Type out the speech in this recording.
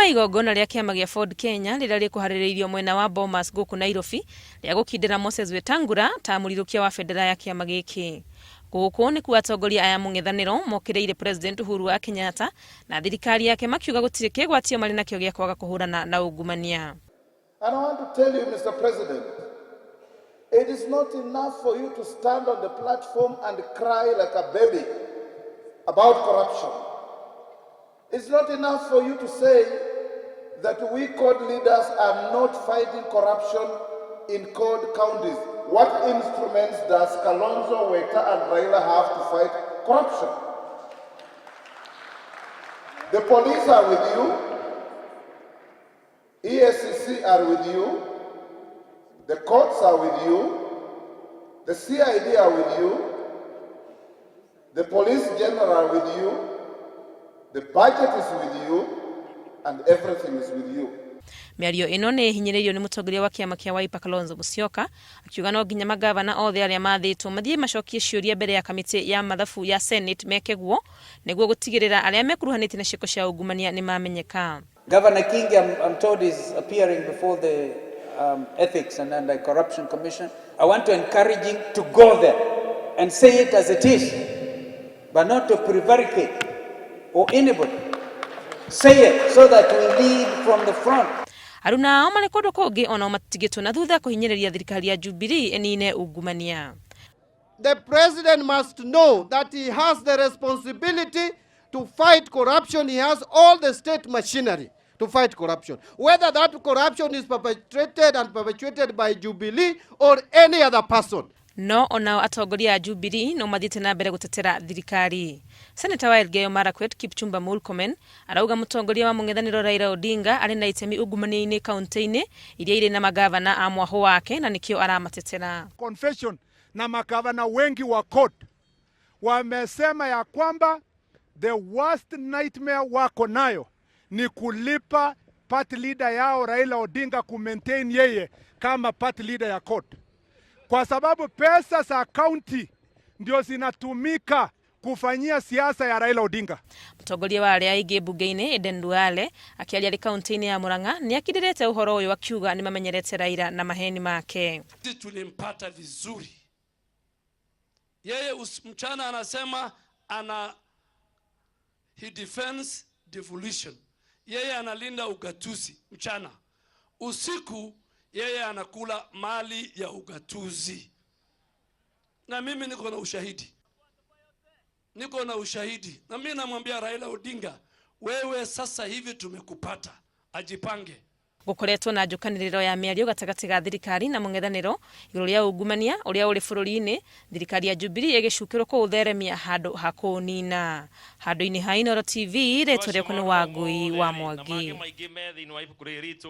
Kuma igongona rĩa kĩama gĩa Ford Kenya rĩrĩa rĩkũharĩrĩirio mwena wa Bomas gũkũ Nairobi rĩa gũkindĩra Moses Wetangula ta mũrirũkia wa bendera ya kĩama gĩkĩ. Gũkũ nĩkuo atongoria aya mũng'ethanĩro mokĩrĩire President Uhuru wa Kenyatta na thirikari yake makiuga gũtirĩ kĩgwatio marĩ nakĩo gĩa kwaga kũhũrana na ungumania. And I want to tell you, Mr. President, it is not enough for you to stand on the platform and cry like a baby about corruption. It's not enough for you to say that we CORD leaders are not fighting corruption in CORD counties. What instruments does Kalonzo, Weta, and Raila have to fight corruption? The police are with you. EACC are with you. The courts are with you. The CID are with you. The police general are with you. The budget is with you. And everything is with you. Mĩario ĩno nĩ ĩhinyĩrĩirio nĩ mũtongoria wa kĩama kĩa Wiper, Kalonzo Musyoka, akiuga no nginya magavana othe arĩa mathĩtwo mathiĩ macokie ciũria mbere ya kamĩtĩ ya mathabu ya Senate meke guo nĩguo gũtigĩrĩra arĩa mekuruhanĩtie na ciĩko cia ungumania nĩ mamenyeka. Governor Kingi, I'm told, is appearing before the Ethics and Anti-Corruption Commission. I want to encourage him to go there and say it as it is, but not to prevaricate or anybody. Say it so that we lead from the front. Aruna ao marĩ kũndũ kũngĩ onao matigĩtwo na thutha kũhinyĩrĩria thirikari ya Jubilee ĩnine ungumania. The president must know that he has the responsibility to fight corruption. He has all the state machinery to fight corruption. Whether that corruption is perpetrated and perpetuated by Jubilee or any other person. No onao atongoria a Jubilee no mathiĩte na mbere gũtetera thirikari. Seneta wa Elgeyo Marakwet, Kipchumba Murkomen, arauga mũtongoria wa mũng'ethanĩro Raila Odinga arĩ na itemi ungumania-inĩ kaunti-inĩ iria irĩ na magavana a mwahũ wake na nĩkĩo aramatetera. Confession na magavana wengi wa CORD wamesema ya kwamba the worst nightmare wako nayo ni kulipa party leader yao Raila Odinga, kumaintain yeye kama party leader ya CORD, kwa sababu pesa za county ndio zinatumika kufanyia siasa ya Raila Odinga. Mũtongoria wa arĩa aingĩ mbunge-inĩ, Aden Duale, akĩaria arĩ kaunti-inĩ ya Murang'a nĩ akindĩrĩte ũhoro ũyũ akiuga nĩ mamenyerete Raila na maheni make. Sisi tulimpata vizuri. Yeye mchana anasema ana he defends devolution. Yeye analinda ugatuzi mchana, usiku yeye anakula mali ya ugatuzi. Na mimi niko na ushahidi, niko na ushahidi, na mimi namwambia Raila Odinga, wewe sasa hivi tumekupata, ajipange. Gũkoretwo na njũkanĩrĩro ya mĩario gatagatĩ ga thirikari na mũng'ethanĩro igũrũ rĩa ungumania ũrĩa ũrĩ bũrũri-inĩ, thirikari ya Jubilee ĩgĩcukĩrwo kũũtheremia handũ ha kũũnina. Handũ-inĩ ha Inooro TV, rĩtwa rĩakwa nĩ Wangui wa Mwangi. Maingĩ me thĩinĩ wa ibuku rĩrĩ ritũ.